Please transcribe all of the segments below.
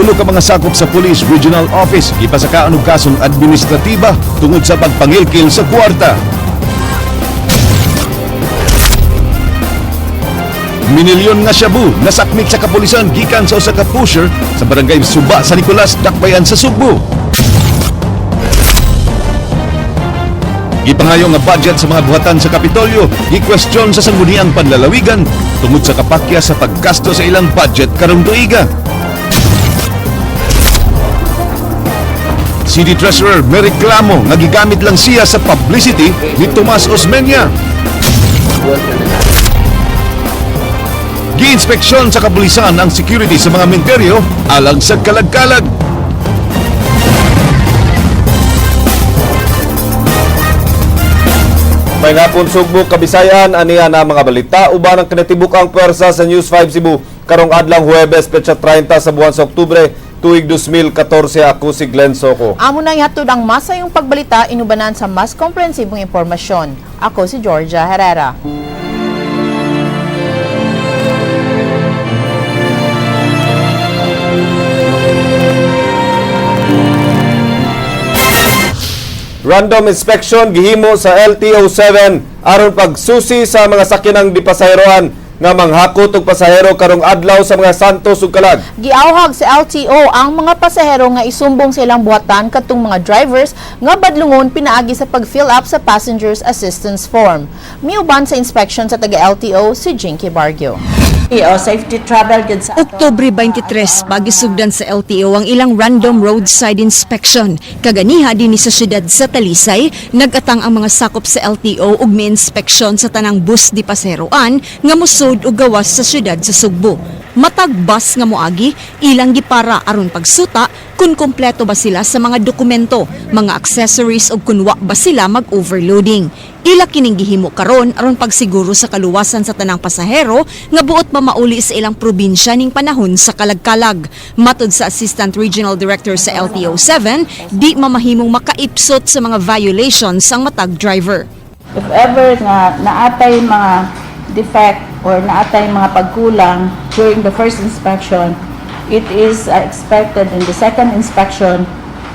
Tulo ka mga sakop sa Police Regional Office gipasakaan og kasong administratiba tungod sa pagpangilkil sa kwarta. Minilyon nga shabu nasakmit sa kapulisan gikan sa usa ka pusher sa barangay Suba sa Nicolas, Dakbayan sa Sugbo. Gipangayo nga budget sa mga buhatan sa Kapitolyo, gikwestiyon sa sangguniang panlalawigan tungod sa kapakya sa paggasto sa ilang budget karong tuiga. City Treasurer may reklamo nga gigamit lang siya sa publicity ni Tomas Osmeña. Giinspeksyon sa kapulisan ang security sa mga minteryo alang sa kalag-kalag. May hapon Sugbo, Kabisayan, aniya na mga balita uban ang kinatibuk ang pwersa sa News 5 Cebu karong adlang Huwebes petsa 30 sa buwan sa Oktubre tuig 2014. Ako si Glenn Soco. Amo na ihatod ang masayong pagbalita inubanan sa mas komprehensibong impormasyon. Ako si Georgia Herrera. Random inspection gihimo sa LTO 7 aron pagsusi sa mga sakyanang dipasaheroan nga manghakot og pasahero karong adlaw sa mga Santos ug Kalag. Giawhag sa LTO ang mga pasahero nga isumbong sa ilang buhatan kadtong mga drivers nga badlungon pinaagi sa pag-fill up sa Passengers Assistance Form. Miuban sa inspection sa taga-LTO si Jinky Bargio. O, safety travel gid sa ato. Oktubre 23, pagisugdan sa LTO ang ilang random roadside inspection. Kaganiha dinhi sa syudad sa Talisay, nagatang ang mga sakop sa LTO og mi-inspeksyon sa tanang bus di paseroan nga musod og gawas sa syudad sa Sugbo. Matag bus nga moagi, ilang gipara aron pagsuta kung kompleto ba sila sa mga dokumento, mga accessories ug kun wa ba sila mag-overloading. Ila kining gihimo karon aron pagsiguro sa kaluwasan sa tanang pasahero nga buot mamauli sa ilang probinsya ning panahon sa kalagkalag. Matod sa Assistant Regional Director sa LTO 7, di mamahimong makaipsot sa mga violations ang matag driver. If ever nga naatay mga defect or naatay mga pagkulang during the first inspection, it is expected in the second inspection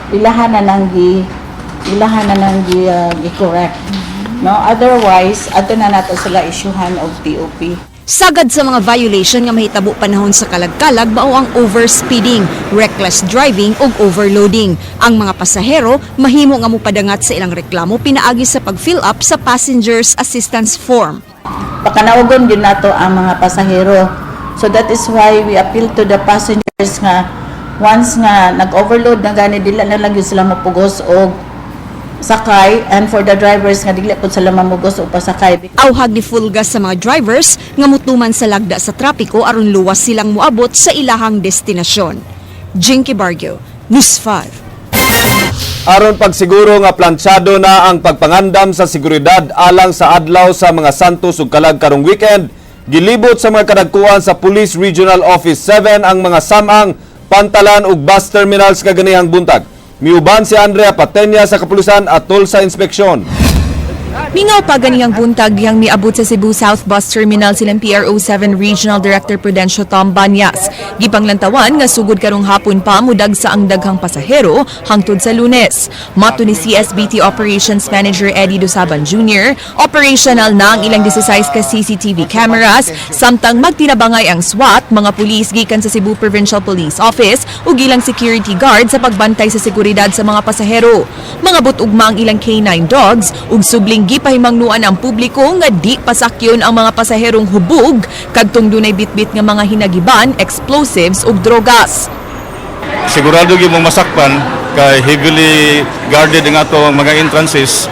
ilahan na nang gi-correct. No, otherwise ato na nato sila isyuhan og TOP. Sagad sa mga violation nga mahitabo panahon sa kalagkalag mao ang overspeeding, reckless driving ug overloading. Ang mga pasahero mahimo nga mopadangat sa ilang reklamo pinaagi sa pag-fill up sa Passengers Assistance Form. Pakanaugon gyud nato ang mga pasahero. So that is why we appeal to the passengers nga once nga nag-overload na gani, dili na lang gyud sila mapugos og sakay, and for the drivers nga dili pud sila mamugos og pasakay. Awhag ni Fulgas sa mga drivers nga mutuman sa lagda sa trapiko aron luwas silang moabot sa ilahang destinasyon. Jinky Bargio, News 5. Aron pagsiguro nga plantsado na ang pagpangandam sa seguridad alang sa adlaw sa mga Santos ug Kalag karong weekend, gilibot sa mga kadagkuan sa Police Regional Office 7 ang mga samang, pantalan ug bus terminals kaganihang buntag. Miuban si Andrea Patenya sa kapulisan atol sa inspeksyon. Mingaw pa ganihang buntag dihang miabot sa Cebu South Bus Terminal silang PRO7 Regional Director Prudencio Tom Banyas. Gipanglantawan nga sugod karong hapon pa mudag sa ang daghang pasahero hangtod sa Lunes. Mato ni CSBT Operations Manager Eddie Dusaban Jr., operational na ang ilang 16 ka CCTV cameras samtang magtinabangay ang SWAT, mga pulis gikan sa Cebu Provincial Police Office ug ilang security guard sa pagbantay sa seguridad sa mga pasahero. Mga butugma ang ilang K9 dogs ug subling gipahimangnuan ang publiko nga di pasakyon ang mga pasaherong hubog kadtong dunay bitbit nga mga hinagiban, explosives ug drogas. Sigurado gyud mong masakpan kay heavily guarded ang atong mga entrances,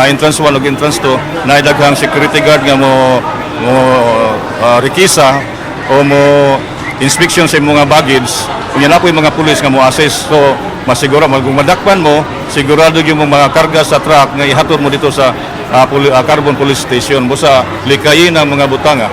entrance 1 ug entrance 2, na daghang security guard nga mo mo rekisa o mo inspection sa imong mga baggage. Unya na po yung mga pulis nga mo assess, so masiguro kung madakpan mo, sigurado gyud mong mga karga sa truck nga ihatod mo dito sa Carbon Police Station busa likayin ang mga butanga.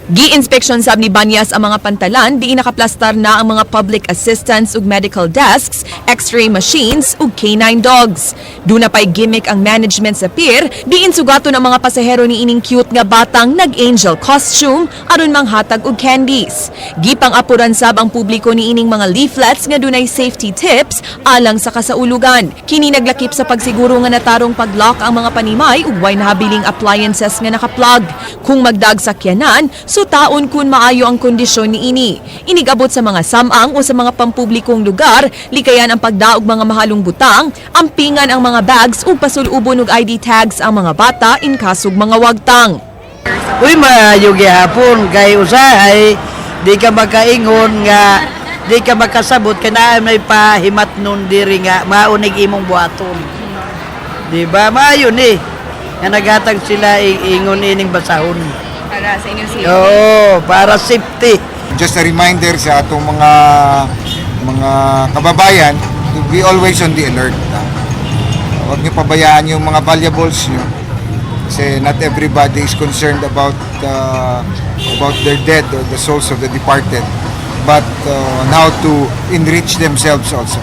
Gi-inspeksyon sab ni Banyas ang mga pantalan diin nakaplastar na ang mga public assistance ug medical desks, x-ray machines ug canine dogs. Duna pa'y gimmick ang management sa pier, diin sugaton ang mga pasahero ni ining cute nga batang nag-angel costume aron manghatag og candies. Gipang-apuran sab ang publiko ni ining mga leaflets nga dunay safety tips alang sa kasaulugan. Kini naglakip sa pagsiguro nga natarong pag-lock ang mga panimay ug way nahabiling appliances nga naka-plug. Kung magdag sakyanan, sutaon kun maayo ang kondisyon niini. Inigabot sa mga samang o sa mga pampublikong lugar, likayan ang pagdaog mga mahalong butang, ampingan ang mga bags ug pasulubon og ID tags ang mga bata in kasog mga wagtang. Uy, maayo gihapon kay usahay di ka makaingon nga di ka makasabot kay naa may pahimat nun diri nga maunig imong buhaton. Di ba? Maayo ni nga naghatag sila ingon ining basahon. Para sa inyong safety. Oo, para safety. Just a reminder sa atong mga kababayan to be always on the alert. Huwag niyo pabayaan yung mga valuables niyo kasi not everybody is concerned about their dead or the souls of the departed, but on how to enrich themselves also.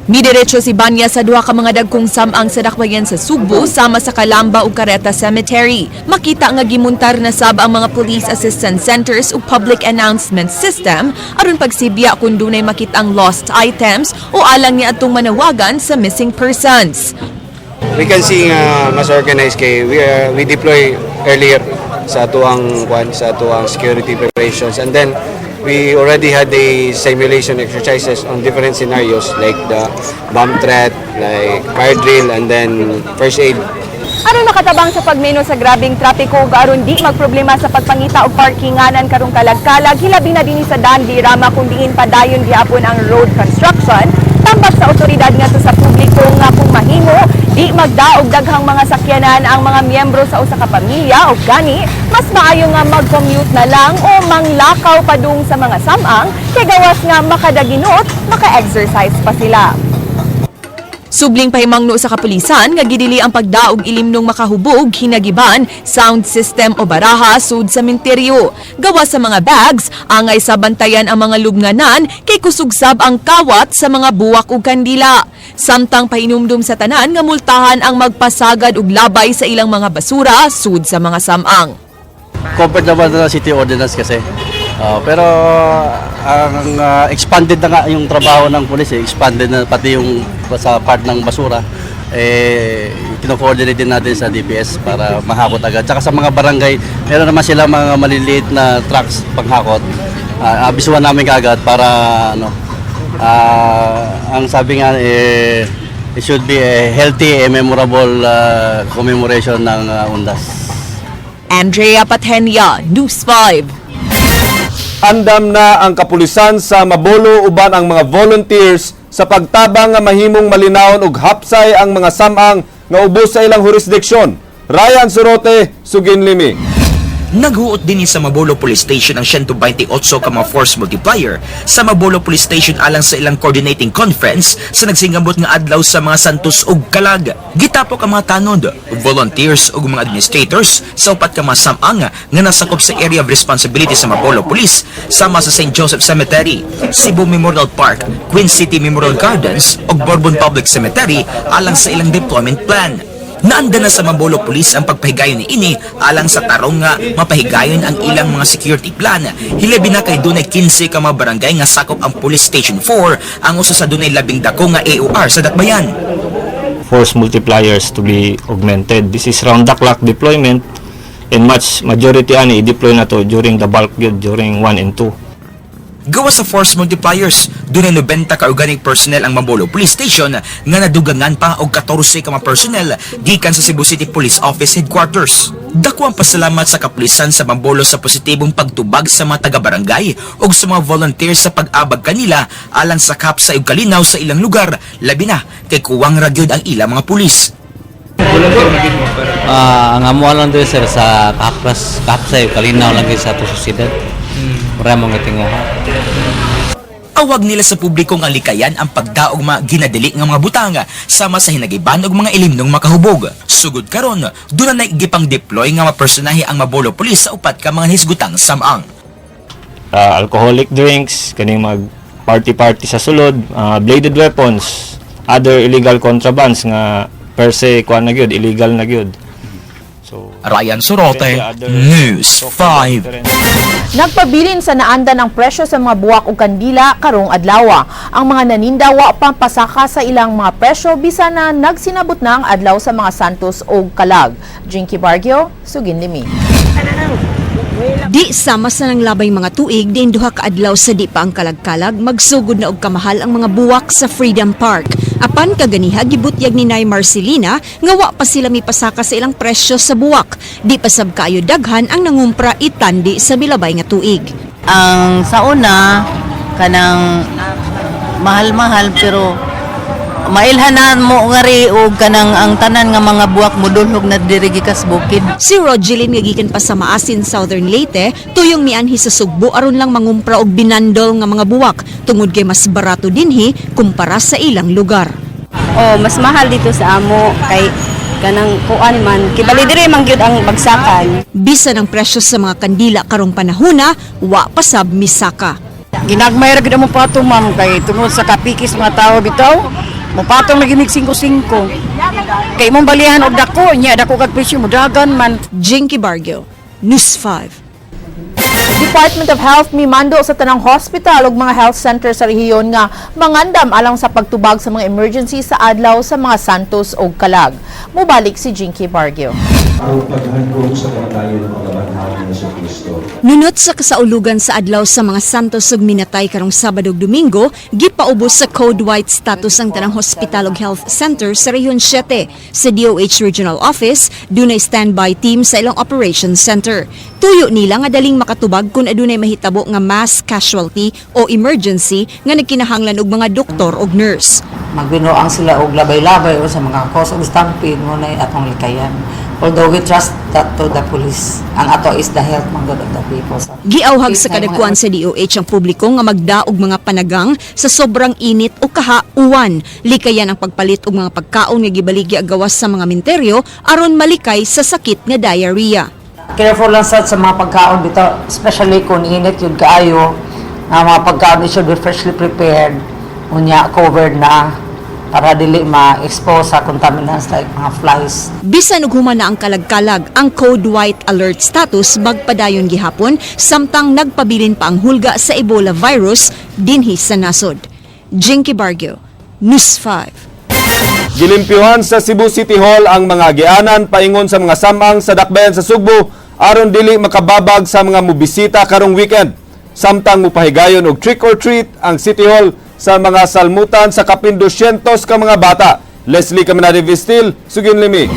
Midiretso si Banya sa duha ka mga dagkong samang sa dakbayan sa Sugbo sama sa Calamba ug Careta Cemetery. Makita nga gimuntar na sab ang mga police assistance centers ug public announcement system aron pagsibya kung dunay makitang lost items o alang niya atong manawagan sa missing persons. We can see nga mas organized kay we deploy earlier sa atuang kwan, sa atuang security preparations, and then we already had a simulation exercises on different scenarios like the bomb threat, like fire drill, and then first aid. Aron makatabang sa pagmeno sa grabeng trapiko ug aron di magproblema sa pagpangita og parkinganan karong kalag-kalag, hilabi na dinhi sa Dan V. Rama kung diin padayon gihapon ang road construction, tambak sa otoridad ngadto sa publiko nga kung mahimo, di magdaog daghang mga sakyanan ang mga miyembro sa usa ka pamilya o gani mas maayo nga mag-commute na lang o manglakaw padung sa mga samang kay gawas nga makadaginot, maka-exercise pa sila. Subling pahimangno sa kapulisan nga gidili ang pagdaog ilimnong makahubog, hinagiban, sound system o baraha sud sa menteryo. Gawa sa mga bags, angay sa bantayan ang mga lubnganan kay kusugsab ang kawat sa mga buwak ug kandila. Samtang pahinumdum sa tanan nga multahan ang magpasagad og labay sa ilang mga basura sud sa mga samang. Covered naman na city ordinance kasi. Pero ang expanded na nga yung trabaho ng police, eh. Expanded na pati yung sa part ng basura. Eh, kino-coordinate din natin sa DPS para mahakot agad. Tsaka sa mga barangay, meron naman sila mga maliliit na trucks panghakot. Abisuhan namin kaagad para ano, ang sabi nga eh, it should be a healthy and memorable commemoration ng Undas. Andrea Patenia, News 5. Andam na ang kapulisan sa Mabolo uban ang mga volunteers sa pagtabang nga mahimong malinawon ug hapsay ang mga samang nga ubos sa ilang jurisdiksyon. Ryan Surote, Suginlimi. Naghuot din sa Mabolo Police Station ang 128 ka mga force multiplier sa Mabolo Police Station alang sa ilang coordinating conference sa nagsingambot nga adlaw sa mga Santos ug Kalag. Gitapok ang mga tanod, volunteers ug mga administrators sa upat ka mga samang nga nasakop sa area of responsibility sa Mabolo Police sama sa St. Joseph Cemetery, Cebu Memorial Park, Queen City Memorial Gardens ug Bourbon Public Cemetery alang sa ilang deployment plan. Naanda na sa Mabolo Police ang pagpahigayon ni ini alang sa tarong nga mapahigayon ang ilang mga security plan. Hilabi na kay dunay 15 ka mga barangay nga sakop ang Police Station 4, ang usa sa dunay labing dako nga AOR sa Dakbayan. Force multipliers to be augmented. This is round the clock deployment and much majority ani i-deploy na to during the bulk yun, during 1 and 2. Gawa sa force multipliers, dunay 90 ka organic personnel ang Mabolo Police Station nga nadugangan pa og 14 ka mga personnel gikan sa Cebu City Police Office Headquarters. Dako ang pasalamat sa kapulisan sa Mabolo sa positibong pagtubag sa mga taga-barangay ug sa mga volunteers sa pag-abag kanila alang sa kapsa ug kalinaw sa ilang lugar, labi na kay kuwang ra gyud ang ilang mga pulis. Ang amo lang diri, sir, sa kahapsay kalinaw lang gyud sa ato syudad. Mura mo nga tinguha. Awag nila sa publiko nga likayan ang pagdaog mga ginadali nga mga butang sama sa hinagiban og mga ilimnong makahubog. Sugod karon, duna na gipang deploy nga mga personahe ang Mabolo Police sa upat ka mga hisgutang samang. Alcoholic drinks, kaning mag party-party sa sulod, bladed weapons, other illegal contrabands nga per se kuan na gyud, illegal na gyud. So Ryan Sorote, other News 5. Nagpabilin sa naandan ang presyo sa mga buwak ug kandila karong adlaw. Ang mga naninda wa pampasaka sa ilang mga presyo bisan na nagsinabot na ang adlaw sa mga Santos ug Kalag. Jinky Bargio, Sugin Limi. Di sama sa nang labay mga tuig diin 2 ka adlaw sa di pa ang kalagkalag, magsugod na og kamahal ang mga buwak sa Freedom Park. Apan kaganiha, gibutyag ni Nay Marcelina nga wa pa sila mipasaka sa ilang presyo sa buwak. Di pa sab kaayo daghan ang nangumpra itandi sa milabay nga tuig. Ang sa una, kanang mahal-mahal, pero mailhanan mo nga ri og kanang ang tanan nga mga buwak mo dulhog na diri gikas bukid. Si Rogeline nga gikan pa sa Maasin, Southern Leyte, tuyong mianhi sa Sugbo aron lang mangumpra og binandol nga mga buwak tungod kay mas barato dinhi kumpara sa ilang lugar. Oh, mas mahal dito sa amo kay kanang kuan man. Kibali diri man gyud ang bagsakan. Bisan ang presyo sa mga kandila karong panahona, wa pa sab misaka. Ginagmay ra gid mo patong, ma'am, kay tungod sa kapikis mga tao bitaw. Mopatong lagi mig 5-5. Kay imong balihan og dako nya, dako kag presyo, modagan man. Jinky Bargio, News 5. Department of Health mimando sa tanang hospital ug mga health center sa rehiyon nga mangandam alang sa pagtubag sa mga emergency sa adlaw sa mga Santos ug Kalag. Mubalik si Jinky Bargio. Ang paghandog sa kamatayon ng pagkabanhaw ni Hesus Kristo. Nunot sa kasaulugan sa adlaw sa mga Santos ug minatay karong Sabado ug Domingo, gipaubos sa Code White status ang tanang hospital ug health center sa Rehiyon 7. Sa DOH Regional Office, dunay standby team sa ilang operations center. Tuyo nila nga daling makatubag kung adunay mahitabo nga mass casualty o emergency nga nagkinahanglan og mga doktor ug nurse. Magbinuang sila og labay-labay o sa mga cause of stampede mo na atong likayan. Although we trust that to the police. Ang ato is the health man gud of the people. So, Giawhag sa kadagkuan sa DOH ang publiko nga magdaog mga panagang sa sobrang init o kaha-uwan. Likayan ang pagpalit og mga pagkaon nga gibaligya gawas sa mga minteryo aron malikay sa sakit nga diarrhea. Careful lang sad sa mga pagkaon dito, especially kung init yun kaayo, nga mga pagkaon, it should be freshly prepared, unya covered na para dili ma-expose sa contaminants like mga flies. Bisan og human na ang kalagkalag, ang Code White Alert status magpadayon gihapon samtang nagpabilin pa ang hulga sa Ebola virus dinhi sa nasod. Jinky Bargio, News 5. Gilimpyuhan sa Cebu City Hall ang mga agianan paingon sa mga samang sa dakbayan sa Sugbo aron dili makababag sa mga mobisita karong weekend. Samtang mupahigayon og trick or treat ang City Hall sa mga salmutan sa kapin 200 ka mga bata. Leslie Caminade Vistil, Sugin Limi.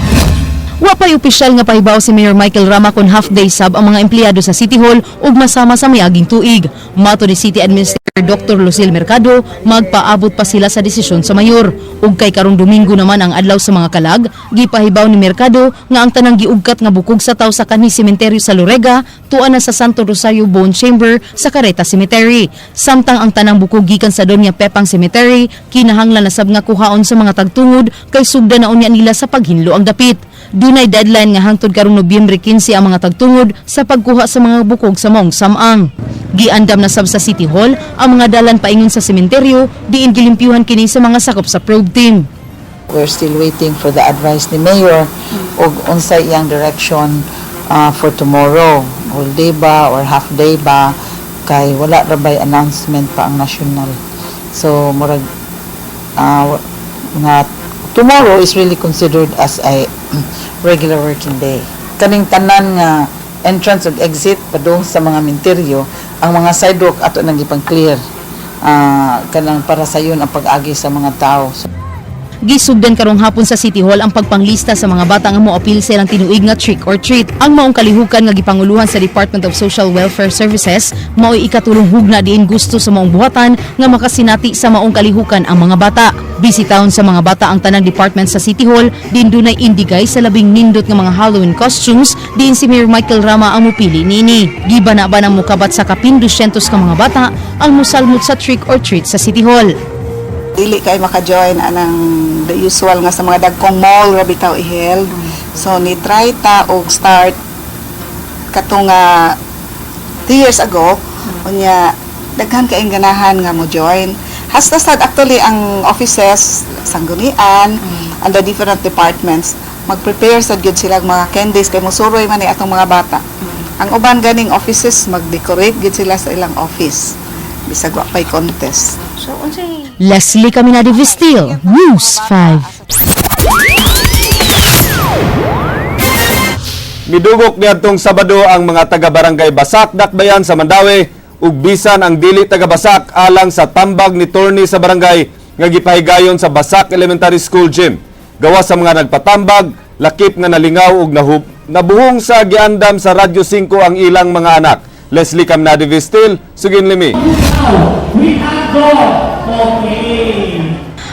Wa pa'y opisyal nga pahibaw si Mayor Michael Rama kung half day sab ang mga empleyado sa City Hall ug masama sa miaging tuig. Mato ni City Administrator Dr. Lucille Mercado, magpaabot pa sila sa desisyon sa mayor. Ug kay karong Domingo naman ang adlaw sa mga kalag, gipahibaw ni Mercado nga ang tanang giugkat nga bukog sa tawo sa kanhi sementeryo sa Lorega, tua na sa Santo Rosario Bone Chamber sa Careta Cemetery. Samtang ang tanang bukog gikan sa Doña Pepang Cemetery, kinahanglan na sab nga kuhaon sa mga tagtungod kay sugda na unya nila sa paghinlo ang dapit. Dunay deadline nga hangtod karong Nobyembre 15 ang mga tagtungod sa pagkuha sa mga bukog sa maong samang. Giandam na sab sa City Hall ang mga dalan paingon sa sementeryo, diin gilimpyuhan kini sa mga sakop sa probe team. We're still waiting for the advice ni Mayor og unsay iyang direction for tomorrow. All day ba or half day ba, kay wala ra bay announcement pa ang national. So murag nga tomorrow is really considered as a regular working day. Kaning tanan nga entrance ug exit padung sa mga minteryo, ang mga sidewalk ato nang ipang clear. Kanang para sayon ang pag-agi sa mga tao. So, Gisugdan karong hapon sa City Hall ang pagpanglista sa mga bata nga moapil sa ilang tinuig nga trick or treat. Ang maong kalihukan nga gipanguluhan sa Department of Social Welfare Services mao'y ikatulong hugna diin gusto sa maong buhatan nga makasinati sa maong kalihukan ang mga bata. Busy town sa mga bata ang tanang department sa City Hall diin dunay indigay sa labing nindot nga mga Halloween costumes diin si Mayor Michael Rama ang mupili niini. Gibana ba ng mukabat sa kapin 200 ka mga bata ang musalmot sa trick or treat sa City Hall. Dili kay maka-join anang the usual nga sa mga dagkong mall ra bitaw i-held. So ni try ta og start katong 2 years ago, unya daghan kaayong ganahan nga mo join. Hasta sad actually ang offices, sanggunian, and the different departments mag-prepare sad gyud sila og mga candies kay musuroy man ni atong mga bata. Ang uban ganing offices, mag-decorate gyud sila sa ilang office bisag wa pay contest. So unsay Leslie Caminade Vestil, News 5. Midugok niadtong Sabado ang mga taga-barangay Basak, Dakbayan sa Mandaue ug bisan ang dili taga-Basak alang sa tambag ni Torny sa barangay nga gipahigayon sa Basak Elementary School Gym. Gawas sa mga nagpatambag, lakip nga nalingaw ug nabuhong sa giandam sa Radyo 5 ang ilang mga anak. Leslie Caminade Vestil, sugin limi.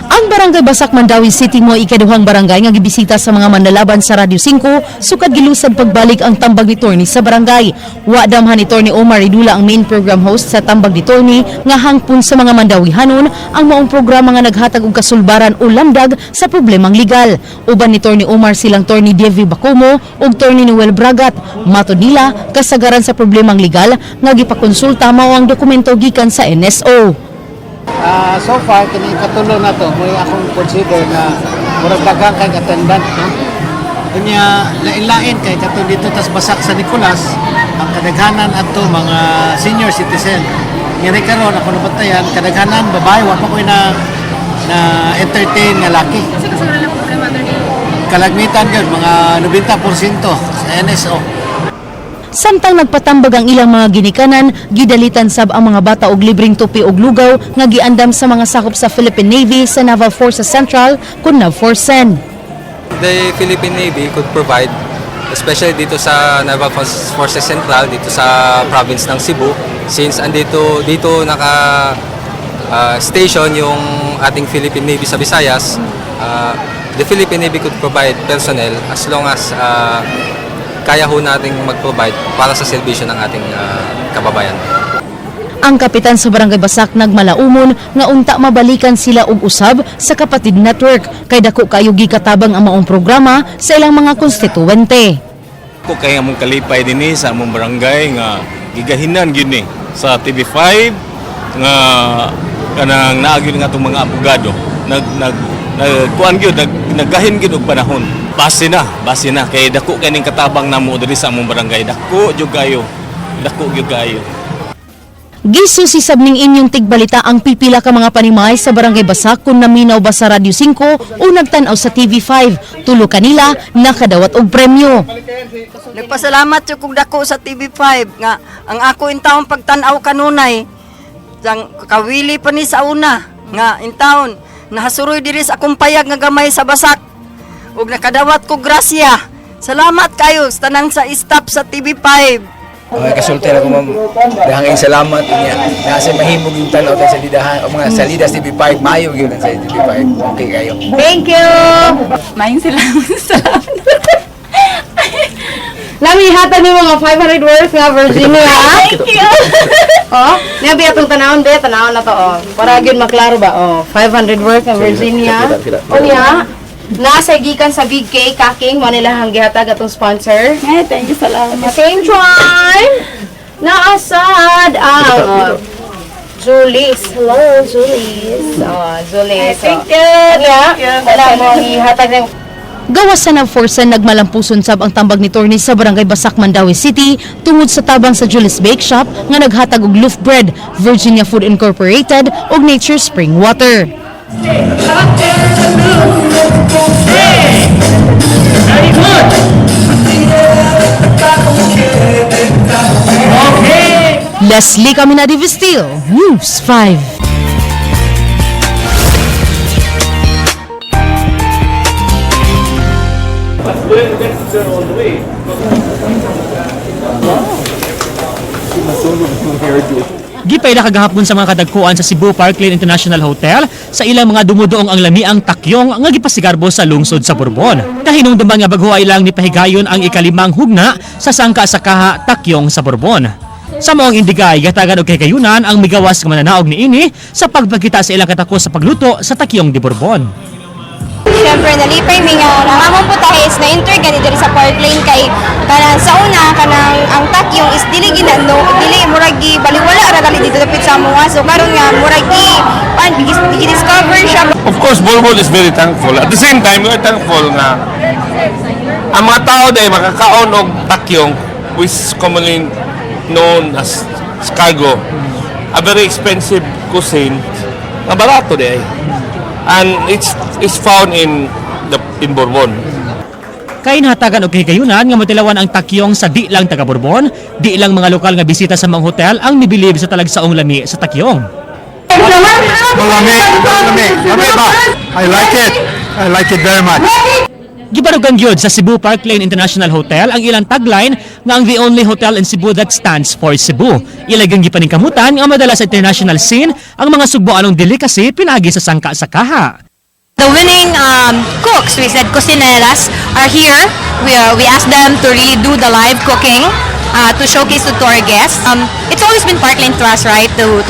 Ang Barangay Basak, Mandaue City mo ikaduhang barangay nga gibisita sa mga manlalaban sa Radyo 5 sukad gilusad pagbalik ang tambag ni Torny sa barangay. Wa damhan ni Torny Omar Ridula, ang main program host sa tambag ni Torny, nga hangpon sa mga Mandawihanon ang maong programa nga naghatag og kasulbaran o lamdag sa problemang legal. Uban ni Torny Omar silang Torny Devi Bacomo ug Torny Noel Bragat. Matod nila, kasagaran sa problemang legal nga gipakonsulta mao ang dokumento gikan sa NSO. So far, kini katulo na to, may akong consider na murag daghang kay attendant, no? Unya, lain-lain kay kato dito tas Basak sa Nicolas, ang kadaghanan adto mga senior citizen. Ngiri karon ako nabantayan, kadaghanan babae, wa pa koy na na entertain nga laki. Kalagmitan gyud mga 90% sa NSO. Samtang nagpatambag ang ilang mga ginikanan, gidalitan sab ang mga bata og libreng tupi og lugaw nga giandam sa mga sakop sa Philippine Navy sa Naval Forces Central kun NAVFORCEN. The Philippine Navy could provide, especially dito sa Naval Forces Central, dito sa province ng Cebu, since andito dito naka station yung ating Philippine Navy sa Visayas, the Philippine Navy could provide personnel as long as kaya ho nating mag-provide para sa serbisyo ng ating kababayan. Ang kapitan sa Barangay Basak nagmalaumon nga unta mabalikan sila og usab sa Kapatid Network kay dako kayo gikatabang ang maong programa sa ilang mga konstituente. Ko kay among kalipay dinhi sa among barangay nga gigahinan gyud ni sa TV5 nga kanang naa gyud nga atong mga abogado nag nag nagkuan gyud, naggahin gyud og panahon. Base na, base na kay dako kay ning katabang namo diri sa among barangay, dako jud kayo, dako gyud kayo. Gisusi sab ning inyong tigbalita ang pipila ka mga panimay sa Barangay Basak kung naminaw ba sa Radyo 5 o nagtan-aw sa TV5. Tulo kanila nakadawat og premyo. Nagpasalamat jud kog dako sa TV5 nga ang ako intawon pagtan-aw kanunay. Sang kawili pa ni sa una nga intawon nahasuroy diri sa akong payag nga gamay sa Basak. Ug nakadawat ko grasya. Salamat kayo sa tanang sa staff sa TV5. Okay, kasulti na ko, ma'am. Dahang salamat niya. Nasa mahimong yung tanaw sa lidahan o mga salidas TV5, maayo gyud sa TV5. Okay kayo. Thank you. Maayong salamat. Salamat. Nami hatag ni mga 500 worth nga Virginia. Thank you. Oh, niya biya tong tanawon be, tanawon na to oh. Para gyud maklaro ba oh, 500 worth nga Virginia. O niya, nasa gikan sa Big K Kaking mo nila ang gihatag atong sponsor. Ay, thank you, salamat. At the same time, naasad ang oh, Julies. Hello, Julies. Oh, Julies. Thank you. Niya, Thank you. wala mo ang ihatag ng Gawas sa NAVFORCEN, nagmalampuson sab ang tambag ni Torny sa Barangay Basak, Mandaue City tungod sa tabang sa Julie's Bake Shop nga naghatag og loaf bread, Virginia Food Incorporated ug Nature Spring Water. Very good! Okay! Leslie Caminade Vestil, News 5. That's their own way. Gipaila kagahapon sa mga kadagkuan sa Cebu Parkland International Hotel sa ilang mga dumuduong ang lamiang takyong nga gipasigarbo sa lungsod sa Borbon. Kahinungduman nga bago ay lang ni pahigayon ang ikalimang hugna sa Sangka sa Kaha Takyong sa Borbon. Sa maong indigay, gatagan og kahigayunan ang migawas nga mananaog niini sa pagpakita sa ilang katakos sa pagluto sa Takyong di Borbon. Siyempre, nalipay mi nga ang among putahe is na-enter gani diri sa Park Lane kay kanang sa una, kanang ang takyong is dili gina, no, dili, murag gi baliwala ra gali dito dapit sa amoa. So karon nga murag gi pan gi-discover siya. Of course, Borbon is very thankful. At the same time, we are thankful nga ang mga tao dahil makakaon og takyong, which is commonly known as cargo, a very expensive cuisine, nga barato diay. And it's found in Borbon. Kay nahatagan og kahigayunan nga matilawan ang takyong sa di lang taga Borbon, di lang mga lokal nga bisita sa mga hotel ang mibilib sa talagsaong lami sa takyong. Malami, malami, lami ba? I like it. I like it very much. Gibarugan gyud sa Cebu Park Lane International Hotel ang ilang tagline nga ang "The only hotel in Cebu that stands for Cebu." Ilagang gipaningkamutan nga madala sa international scene ang mga sugboanong delicacy pinaagi sa Sangka sa Kaha. The winning cooks, we said cocineras, are here. We asked them to really do the live cooking to showcase it to our guests. It's always been Parkland to us, right? To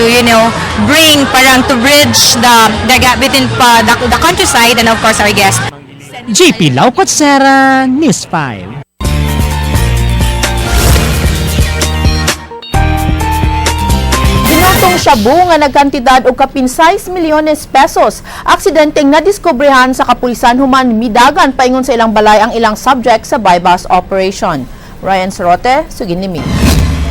bring, parang to bridge the gap between the countryside and, of course, our guests. JP Laucotsera, News 5. Binotong shabu nga nagkantidad og kapin 6 milyones pesos. Aksidenteng nadiskobrehan sa kapulisan human midagan paingon sa ilang balay ang ilang subject sa buy-bust operation. Ryan Sorote, sugin ni Mi.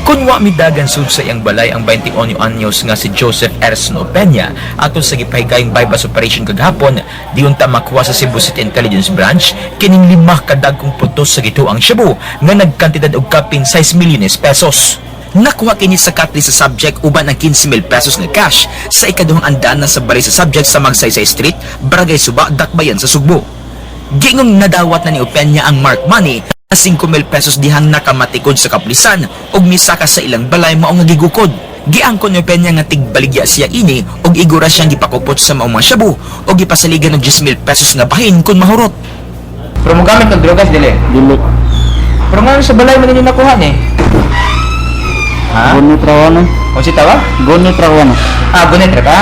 Kung wa midagan sud sa iyang balay ang 21 anyos nga si Joseph Erson Opeña atol sa gipahigayong buy-bust operation kagahapon, di unta makuha sa Cebu City Intelligence Branch kining lima kadagkong putos sa gituang shabu nga nagkantidad og kapin 6 milyones pesos. Nakuha kini sa katli sa subject uban ang 15,000 pesos nga cash sa ikaduhang andana sa balay sa subject sa Magsaysay Street, Barangay Suba, Dakbayan sa Sugbo. Gingong nadawat na ni Opeña ang mark money na 5,000 pesos dihang nakamatikod sa kapulisan ug misaka sa ilang balay mao nga gigukod. Giangkon ni Opeña nga tigbaligya siya ini ug igura siyang gipakupot sa maong mga shabu ug gipasaligan og 10,000 pesos nga bahin kung mahurot. Pero mo gamit ng drogas, dili? Dili. Pero nga sa balay man ninyo nakuha ni? Ha? Gunit raw ano? O si tawag? Gunit raw ano? Ah, gunit ra ka?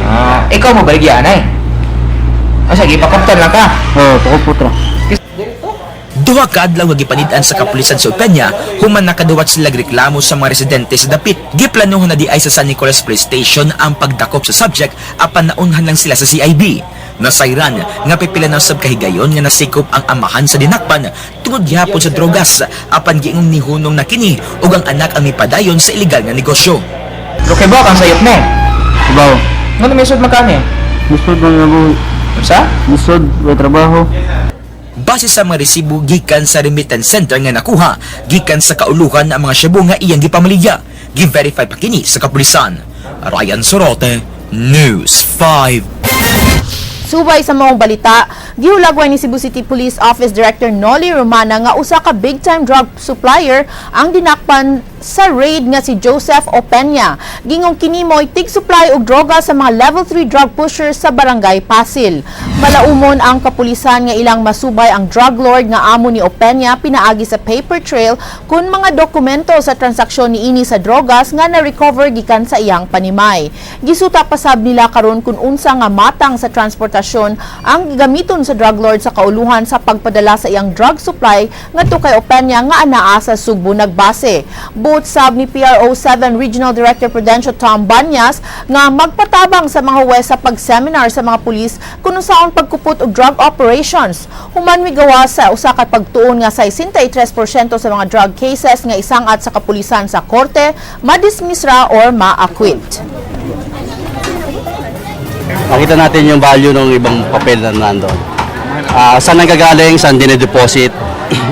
Ah, ikaw mo baligya anay. O sige, ipakuptan lang ka. Oo, pakupot ra. 2 ka adlaw nga gipanid-an sa kapulisan sa Opeña human nakaduwat sila reklamo sa mga residente sa dapit. Giplanuhan na di ay sa San Nicolas Police Station ang pagdakop sa subject apan naunhan lang sila sa CIB. Nasayran nga pipila na sab kahigayon nga nasikop ang amahan sa dinakpan tungod gihapon sa drogas apan giingong nihunong na kini ug ang anak ang mipadayon sa ilegal nga negosyo. Pero kay ba kang sayop ne? Ibaw. Ngano may sud makani? Lisod man nga buhi. Unsa? Lisod, way trabaho. Base sa mga resibo gikan sa remittance center nga nakuha gikan sa kauluhan ang mga shabu nga iyang gipamaligya. Gi-verify pa kini sa kapulisan. Ryan Sorote, News 5. Subay sa maong balita, gihulagway ni Cebu City Police Office Director Nolly Romana nga usa ka big-time drug supplier ang dinakpan sa raid nga si Joseph Opeña. Gingong kini mo'y tig-supply og droga sa mga level 3 drug pushers sa Barangay Pasil. Malaumon ang kapulisan nga ilang masubay ang drug lord nga amo ni Opeña pinaagi sa paper trail kun mga dokumento sa transaksyon niini sa drogas nga na-recover gikan sa iyang panimay. Gisuta pasab nila karon kung unsa nga matang sa transportasyon ang gamiton sa drug lord sa kauluhan sa pagpadala sa iyang drug supply ngadto kay Opeña nga anaa sa Sugbo nagbase. Buot sab ni PRO 7 Regional Director Prudencio Tom Banyas nga magpatabang sa mga huwes sa pag-seminar sa mga pulis kung unsaon pagkupot og drug operations. Human migawa sa usa ka pagtuon nga 63% sa mga drug cases nga isangat sa kapulisan sa korte, madismiss ra or ma-acquit. Makita natin yung value ng ibang papel na nandun. Saan nanggagaling, saan dinedeposit,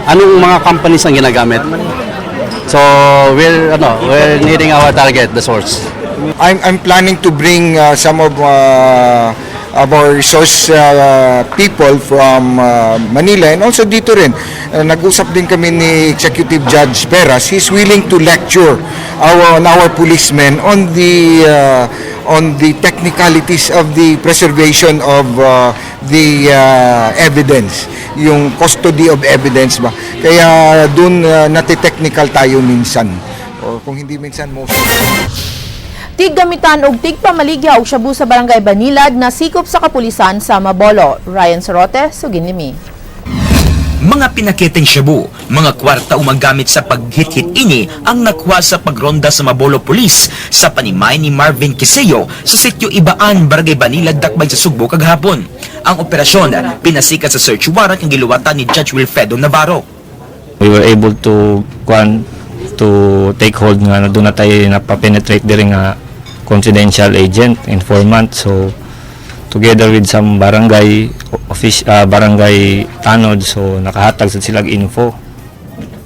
anong mga companies ang ginagamit. So, we're nearing our target, the source. I'm planning to bring some of of our resource people from Manila and also dito rin. Nag-usap din kami ni Executive Judge Peras. He's willing to lecture on our policemen on the technicalities of the preservation of the evidence, yung custody of evidence ba. Kaya doon nati-technical tayo minsan. O kung hindi minsan, most of the time. Tiggamitan og tigpamaligya og shabu sa Barangay Banilad na sikop sa kapulisan sa Mabolo. Ryan Sorote, Suginlimi. Mga pinakiteng shabu, mga kwarta o magamit sa paghit-hit ini ang nakuha sa pagronda sa Mabolo Police sa panimay ni Marvin Quiseo sa sitio Ibaan, Barangay Banilad, Dakbay sa Sugbo kagahapon. Ang operasyon pinasikat sa search warrant ang giluwatan ni Judge Wilfredo Navarro. We were able to kuan, to take hold nga doon na tayo napapenetrate diri nga confidential agent informant. So together with some barangay office, barangay tanod, so nakahatag sa silag info.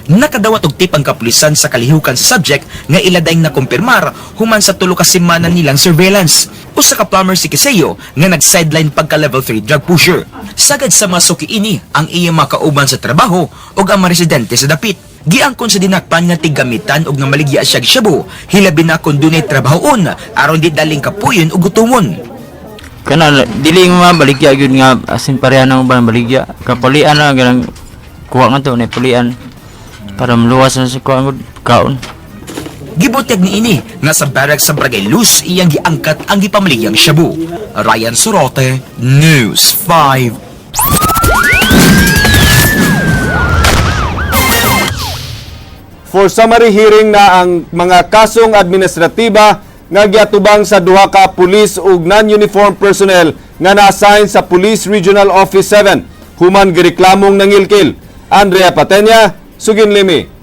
Nakadawat og tip ang kapulisan sa kalihukan sa subject nga iladayng nakumpirmar human sa 3 ka semana nilang surveillance. Usa ka plumber si Quiseo nga nag-sideline pagka level 3 drug pusher. Sagad sa mga suki ini ang iyang mga kauban sa trabaho ug ang mga residente sa dapit. Giangkon sa dinakpan nga tiggamitan og namaligya siya shabu, hilabi na kung dunay trabahoon aron di daling kapuyon ug gutumon. Kana dili nga mabaligya gyud nga asin pareha na ba baligya kapulian na ganang kuha nga to na pulian para maluwas na sa kuha gud kaon. Gibutyag ni ini nga sa barracks sa Barangay Luz iyang giangkat ang gipamaligyang shabu. Ryan Sorote, News 5. For summary hearing na ang mga kasong administratiba nga giatubang sa duha ka pulis ug non-uniform personnel nga na-assign sa Police Regional Office 7 human gireklamong nangilkil. Andrea Patenya, Suginlimi.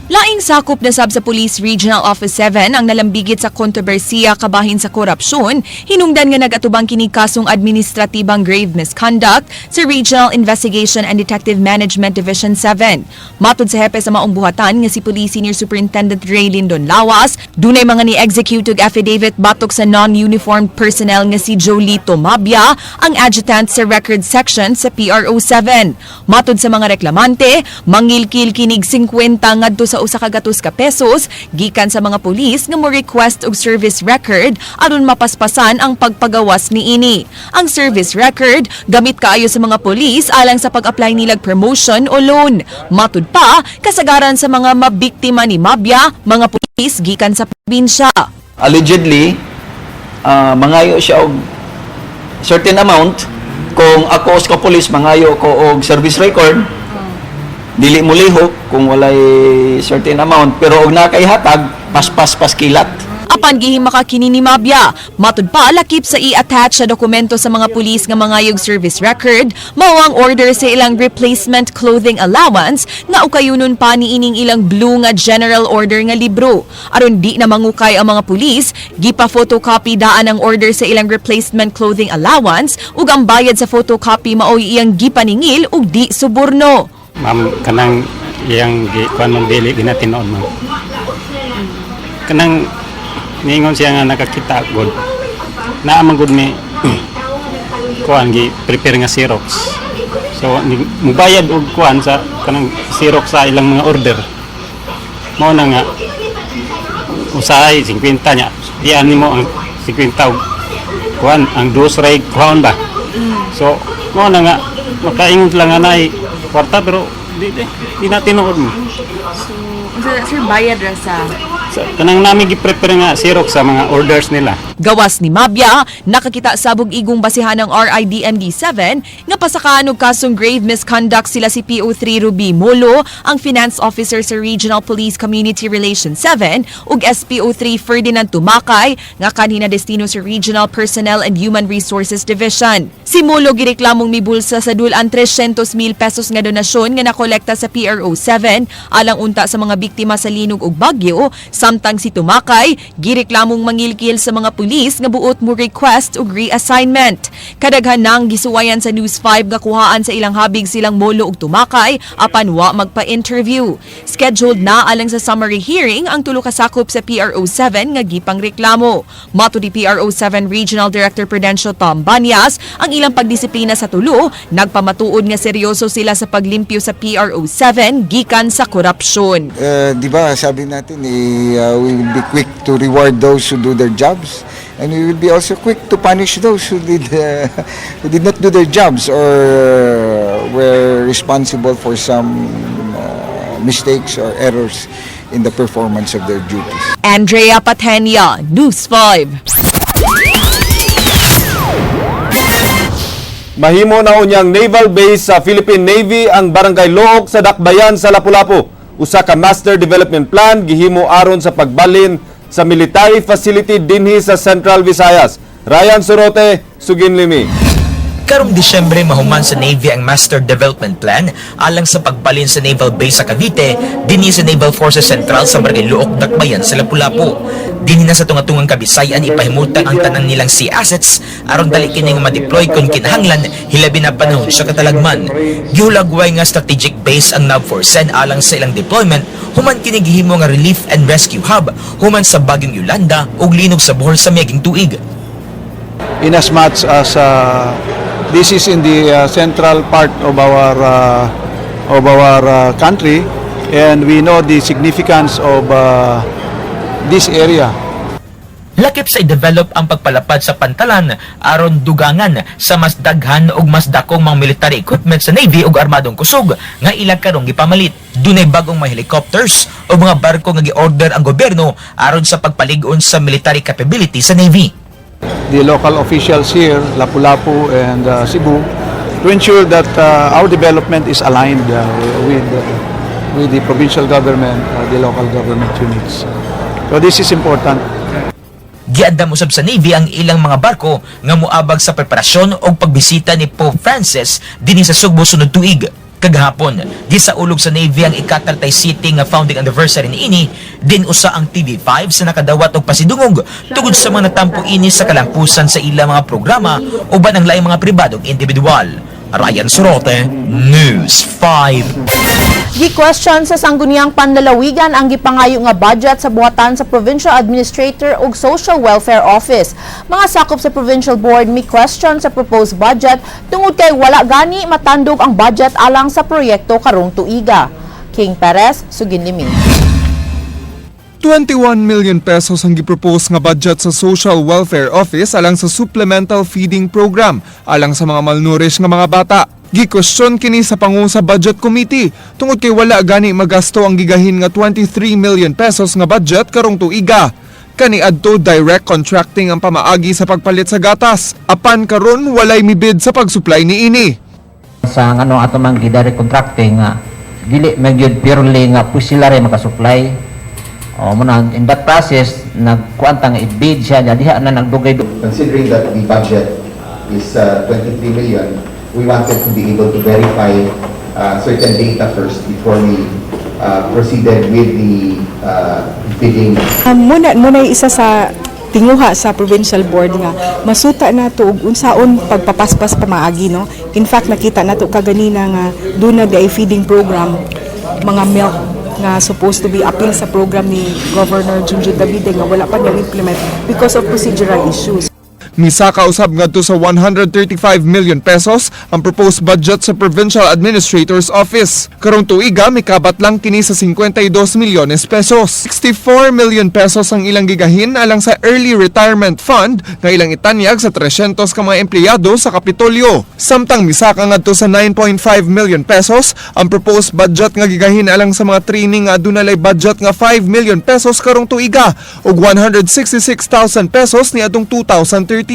Laing sakop na sab sa Police Regional Office 7 ang nalambigit sa kontrobersiya kabahin sa korupsyon, hinungdan nga nagatubang kini kasong administratibang grave misconduct sa Regional Investigation and Detective Management Division 7. Matod sa hepe sa maong buhatan nga si Police Senior Superintendent Ray Lindon Lawas, dunay mga ni-execute og affidavit batok sa non-uniformed personnel nga si Jolito Mabia, ang adjutant sa record section sa PRO 7. Matod sa mga reklamante, mangilkil kinig 50 ngadto sa 100 ka pesos gikan sa mga pulis nga mo request og service record aron mapaspasan ang pagpagawas niini. Ang service record gamit kaayo sa mga pulis alang sa pag-apply nilag promotion o loan. Matud pa, kasagaran sa mga mabiktima ni Mabia, mga pulis gikan sa probinsya. Allegedly, mangayo siya og certain amount. Kung ako sa police, mangayo ko og service record, dili mo lihok kung walay certain amount, pero og nakaihatag, paspas paskilat. Apan gihimaka kini ni Mabia. Matud pa, lakip sa i-attach sa dokumento sa mga pulis nga mangayog service record, mao ang order sa ilang replacement clothing allowance nga ukayunon pa ni ining ilang blue nga general order nga libro. Aron di na mangukay ang mga pulis, gipa photocopy daan ang order sa ilang replacement clothing allowance ug ang bayad sa photocopy maoy iyang gipaningil ug di suborno. Ma'am, kanang iyang gi kuan, ma'am, dili ginatinuod, ma'am. Kanang niingon siya nga nakakita gud. Naa man gud mi kuan gi prepare nga Xerox. So ni, mubayad og kuan sa kanang Xerox sa ilang mga order. Mao na nga usahay 50 nya. Diyan nimo ang 50 og kuan ang dos ray kuan ba. So mao na nga makaingon lang nga naay kwarta, pero di na tinuod mo. So, sir, bayad ra sa Sa, kanang nami gi-prepare nga Xerox sa mga orders nila. Gawas ni Mabia, nakakita sabog igong basihan ng RIDMD 7 nga pasakaan og kasong grave misconduct sila si PO3 Ruby Molo, ang finance officer sa Regional Police Community Relations 7, ug SPO3 Ferdinand Tumakay nga kanhi destino sa Regional Personnel and Human Resources Division. Si Molo gireklamong mibulsa sa dulan 300 mil pesos nga donasyon nga nakolekta sa PRO 7 alang unta sa mga biktima sa linog ug bagyo. Samtang si Tumakay, gireklamong mangilkil sa mga pulis nga buot mo request og reassignment. Kadaghan nang gisuwayan sa News 5 nga kuhaan sa ilang habig silang Molo og Tumakay apan wa magpa-interview. Scheduled na alang sa summary hearing ang tulo ka sakop sa PRO 7 nga gipang reklamo. Matud ni PRO 7 Regional Director Prudencio Tom Banyas, ang ilang pagdisiplina sa tulo nagpamatuod nga seryoso sila sa paglimpyo sa PRO 7 gikan sa korupsyon. Di ba, sabi natin, eh, we will be quick to reward those who do their jobs and we will be also quick to punish those who did not do their jobs or were responsible for some mistakes or errors in the performance of their duties. Andrea Patenia, News 5. Mahimo na unyang naval base sa Philippine Navy ang Barangay Looc sa Dakbayan sa Lapu-Lapu. Usa ka master development plan gihimo aron sa pagbalin sa military facility dinhi sa Central Visayas. Ryan Sorote, Suginlimi. Karong Disyembre, mahuman sa Navy ang Master Development Plan alang sa pagbalin sa Naval Base sa Cavite dinhi sa Naval Forces Central sa Barangay Looc, Dakbayan sa Lapu-Lapu. Dinhi na sa tunga-tungang Kabisayan ipahimutang ang tanan nilang sea assets aron dali kini nga ma-deploy kung kinahanglan, hilabi na panahon sa katalagman. Gihulagway nga strategic base ang NAVFOR CEN alang sa ilang deployment human kini gihimo nga relief and rescue hub human sa bagyong Yolanda ug linog sa Bohol sa miaging tuig. In as much as this is in the central part of our country and we know the significance of this area. Lakip sa i-develop ang pagpalapad sa pantalan aron dugangan sa mas daghan ug mas dakong mga military equipment sa Navy ug armadong kusog nga ilang karong gipamalit. Dunay bagong mga helicopters o mga barko nga gi-order ang gobyerno aron sa pagpalig-on sa military capability sa Navy. The local officials here, Lapu-Lapu and Cebu, to ensure that our development is aligned with the provincial government, the local government units. So this is important. Giandam usab sa Navy ang ilang mga barko nga moabag sa preparasyon og pagbisita ni Pope Francis dinhi sa Sugbo sunod tuig. Kagahapon, gisaulog sa Navy ang ika-37 nga founding anniversary niini, din usa ang TV5 sa nakadawat og pasidungog tungod sa mga natampo ini sa kalampusan sa ilang mga programa uban ang laing mga pribadong individual. Ryan Sorote, News 5. Gi-question sa Sangguniang Panlalawigan ang gipangayo nga budget sa buhatan sa Provincial Administrator ug Social Welfare Office. Mga sakop sa Provincial Board mi question sa proposed budget tungod kay wala gani matandog ang budget alang sa proyekto karong tuiga. King Perez, Suginlimi. 21 million pesos ang gipropose nga budget sa Social Welfare Office alang sa Supplemental Feeding Program alang sa mga malnourished nga mga bata. Gikwestiyon kini sa pangu sa Budget Committee tungod kay wala gani magasto ang gigahin nga 23 million pesos nga budget karong tuiga. Kaniadto, direct contracting ang pamaagi sa pagpalit sa gatas. Apan karon walay mibid sa pagsupply niini. Sa ano ato man gi-direct contracting nga dili man gyud purely nga sila rin makasupply o mo na in that process nagkuan ta nga i-bid siya niya diha na nagdugay. Considering that the budget is 23 million, we wanted to be able to verify certain data first before we proceeded with the bidding. Muna isa sa tinguha sa provincial board nga masuta nato og unsaon pagpapaspas pamaagi, no. In fact, nakita nato kaganina nga duna di feeding program, mga milk nga supposed to be appeal sa program ni Governor Junjun Davide nga wala pa niya implement because of procedural issues. Misaka usab ngadto sa 135 million pesos ang proposed budget sa Provincial Administrator's Office. Karong tuiga, mikabat lang kini sa 52 milyones pesos. 64 million pesos ang ilang gigahin alang sa Early Retirement Fund nga ilang itanyag sa 300 ka mga empleyado sa Kapitolyo. Samtang misaka ngadto sa 9.5 million pesos ang proposed budget nga gigahin alang sa mga training nga aduna lay budget nga 5 million pesos karong tuiga ug 166,000 pesos niadtong 2013.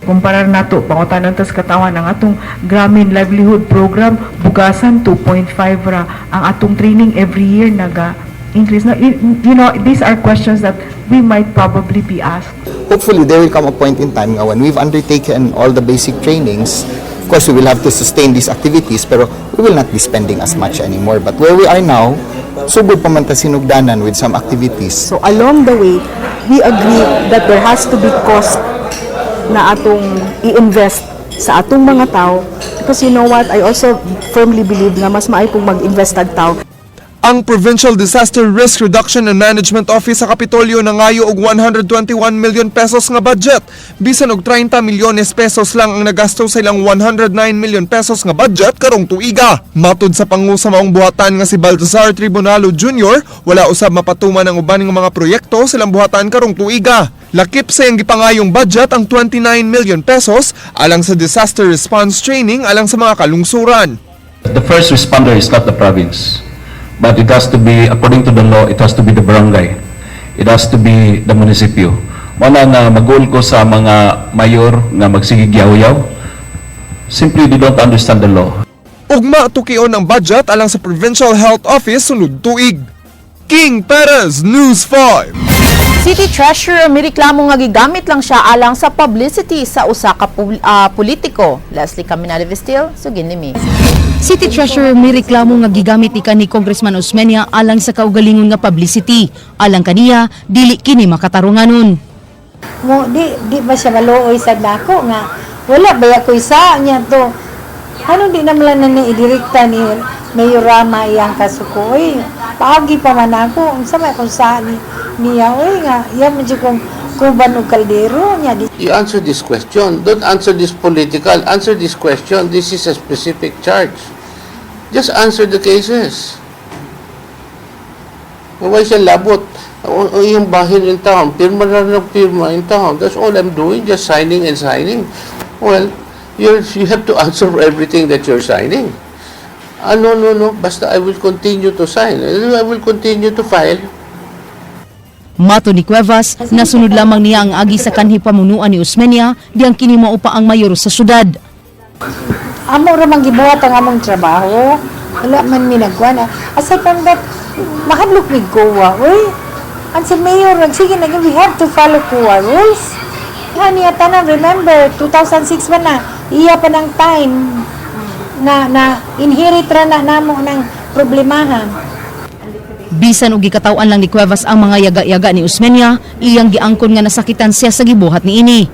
Kumparar nato, pangutanan tas katawan ang atong Grameen Livelihood Program, bugasan 2.5 ra. Ang atong training every year naga increase. Now, these are questions that we might probably be asked. Hopefully, there will come a point in time nga when we've undertaken all the basic trainings, of course, we will have to sustain these activities, pero we will not be spending as much anymore. But where we are now, Sugod pa man ta sinugdanan with some activities. So along the way, we agree that there has to be cost na atong i-invest sa atong mga tao because, you know what, I also firmly believe na mas maayo pong mag-invest ang tao. Ang Provincial Disaster Risk Reduction and Management Office sa Kapitolyo nangayo og 121 million pesos nga budget. Bisan og 30 milyones pesos lang ang nagasto sa ilang 109 million pesos nga budget karong tuiga. Matud sa pangu sa maong buhatan nga si Baltazar Tribunalo Jr., wala usab mapatuman ang uban nga mga proyekto sa ilang buhatan karong tuiga. Lakip sa iyang gipangayong budget ang 29 million pesos alang sa disaster response training alang sa mga kalungsuran. The first responder is not the province, but it has to be, according to the law, it has to be the barangay. It has to be the munisipyo. Mao na nga mag-goal ko sa mga mayor nga magsigig yaw-yaw. Simply, they don't understand the law. Ugma tukion ang budget alang sa Provincial Health Office sunod tuig. King Perez, News 5. City Treasurer mireklamo nga gigamit lang siya alang sa publicity sa usa ka politiko. Leslie Caminada Vestil, sugin ni. City Treasurer mireklamo nga gigamit ni Congressman Osmeña alang sa kaugalingon nga publicity. Alang kaniya, dili kini makatarunganon. Mo di ba siya maluoy sa nako nga wala ba ko isa niya to, ano, di naman lang na ni idirekta ni Mayor Rama iyang kasuko, oy. Paagi pa man ako, unsa may kung sa ni niya, oy, nga iya man jud kong kuban og kaldero niya di. You answer this question. Don't answer this political. Answer this question. This is a specific charge. Just answer the cases. Why siya labot? O yung bahin in town, pirma na ng pirma in town. That's all I'm doing, just signing and signing. Well, you have to answer for everything that you're signing. Ah, no. Basta I will continue to sign. I will continue to file. Mato ni Cuevas, nasunod lamang niya ang agi sa kanhi pamunuan ni Osmeña, diyang kini mao pa ang mayor sa syudad. Amo ra man gibuhat ang among trabaho, wala man mi nagkuan. Aside from that, mahadlok mig COA, oy. Ang si mayor nagsige na, we have to follow COA rules. Niya tanan, remember 2006 man na iya pa ng time na na inherit ra na namo ng problemahan. Bisan og gikataw-an lang ni Cuevas ang mga yaga-yaga ni Osmeña, iyang giangkon nga nasakitan siya sa gibuhat niini.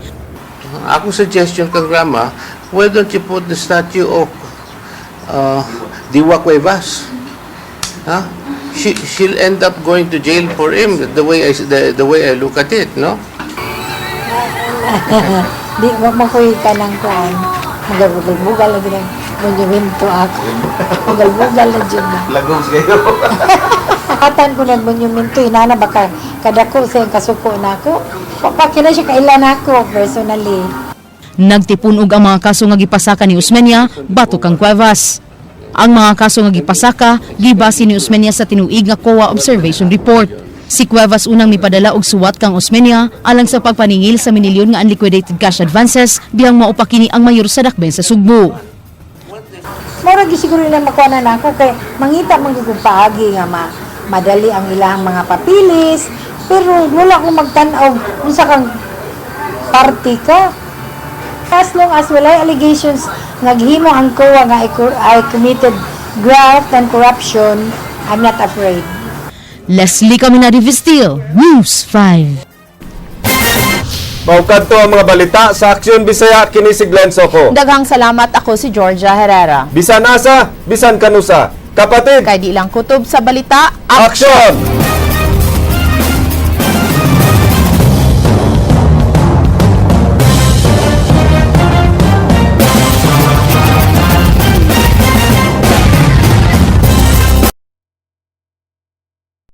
Ako suggestion kang Rama, why don't you put the statue of Diwa Cuevas? Huh? She'll end up going to jail for him, the way I look at it, no? Di wa man koy kanang kuan, magalbugal na din ang monumento ako, magalbugal na jud na. Lagos kayo. Katan ko ng monumento, inana baka kadako sa iyang kasuko nako. Wa pa kina siya kailan ako personally. Nagtipun-og ang mga kaso nga gipasaka ni Osmeña batok kang Cuevas. Ang mga kaso nga gipasaka gibase ni Osmeña sa tinuig nga COA observation report. Si Cuevas unang mipadala og suwat kang Osmeña alang sa pagpaningil sa minilyon nga unliquidated cash advances diyang mao pa kini ang mayor sa dakben sa Sugbo. Mura gyud siguro nila makuha na nako kay mangita man gyud kong paagi nga madali ang ilang mga papilis, pero wala ko magtan-aw unsa kang party ka. As long as walay allegations nga gihimo ang COA nga I committed graft and corruption, I'm not afraid. Leslie Caminari Vestil, News 5. Mao kadto ang mga balita sa Aksyon Bisaya, kini si Glenn Soco. Daghang salamat, ako si Georgia Herrera. Bisan asa, bisan kanusa. Kapatid, kay di lang kutob sa balita, aksyon!